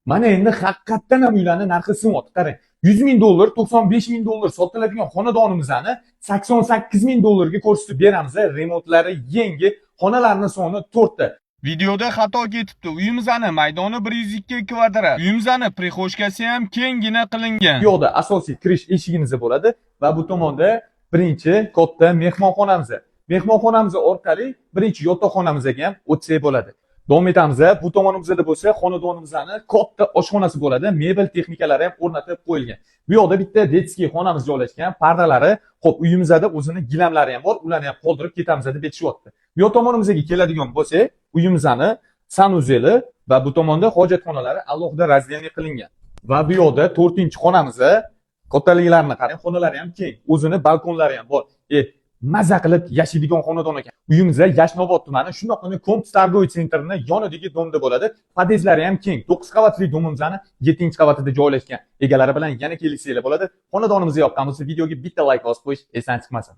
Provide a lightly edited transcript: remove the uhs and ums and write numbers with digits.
Mana endi haqiqatdan ham uylarni narxi sinyapti. Qarang, 100 ming dollar, 95 ming dollar sotiladigan xonadonimizni 88 ming dollarga ko'rsatib beramiz. Remontlari yangi, xonalarning soni 4 ta. Videoda xato ketibdi. Uyimizni maydoni 102 kvadrat. Uyimizni прихожка si ham kenggina qilingan. Bu yoqda asosiy kirish eshigimiz bo'ladi va bu tomonda birinchi katta mehmonxonamiz. Mehmonxonamiz orqali birinchi yotoqxonamizga ham o'tsak bo'ladi. Davom etamiz. Bu tomonimizda bo'lsa xonadonimizni katta oshxonasi bo'ladi. Mebel texnikalari ham o'rnatib qo'yilgan. Bu yoqda bitta детский xonamiz joylashgan. Pardalari, xo'p, uyimizda o'zini gilamlari ham bor. Ularni ham qoldirib ketamiz deb aytishyapti. Bu yoq tomonimizga keladigan bo'lsak, uyimizni санузел i va bu tomonda hojatxonalari alohida раздельный qilingan. Va bu yoqda to'rtinchi xonamiz, kattaliklarini qarang, xonalari ham keng, o'zini balkonlari ham bor. Maza qilib yashaydigan xonadon ekan. Uyimiz Yashnobod tumani, shundoqqina Komps торговый центр ini yonidagi дом da bo'ladi. Podyezdlari ham keng. 9 qavatli дом imizni 7-qavatida joylashgan. Egalari bilan yana kelishsanglar bo'ladi. Xonadonimizga yoqqan bo'lsa, videoga bitta layk bosib qo'yish esdan chiqmasin.